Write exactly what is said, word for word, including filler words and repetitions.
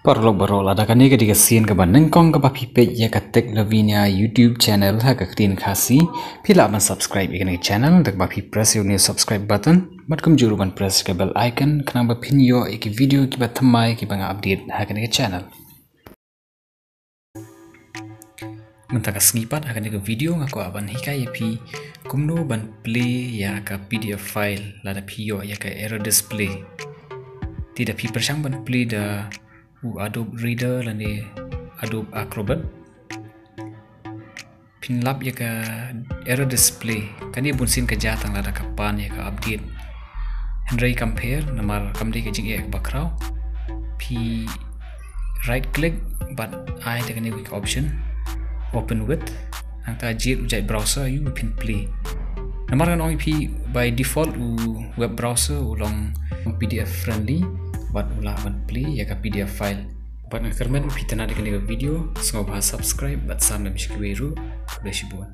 Paralok baroh, lada kane ka dei ka sien kaba nyngkong kaba phi peit ïa ka Tech Lavinia YouTube channel ha ka ktien Khasi, phi lah ban subscribe ïa kane ka channel da kaba phi press ïa u new subscribe button bad kumjuh ruh ban press ka bell icon khnang ba phin ïoh ïa ki video kiba thymmai kiba nga update ha kane ka channel. Mynta ka sngi pat ha kane ka video nga kwah ban hikai ïa phi kumno ban play ïa ka P D F file lada phi ïoh ïa ka error display. Te da phi pyrshang ban play da u Adobe Reader lane Adobe Acrobat, phin lap ïa ka error display. Kane bunsien ka jia tang lada ka pan ïa ka update. Hynrei kam pher namar kam dei ka jingeh kaba khraw. Phi right click bad ai da kane ka option open with. Nangta jied u jait browser ïa u phin play. Namar ngan ong ïa phi by default u web browser u long P D F friendly bad u lah ban play ïa ka P D F file. Bad nga kyrmen phi tynnad ïa kane ka video, sngewbha subscribe bad sam lem sha kiwei ruh. Khublei shibun.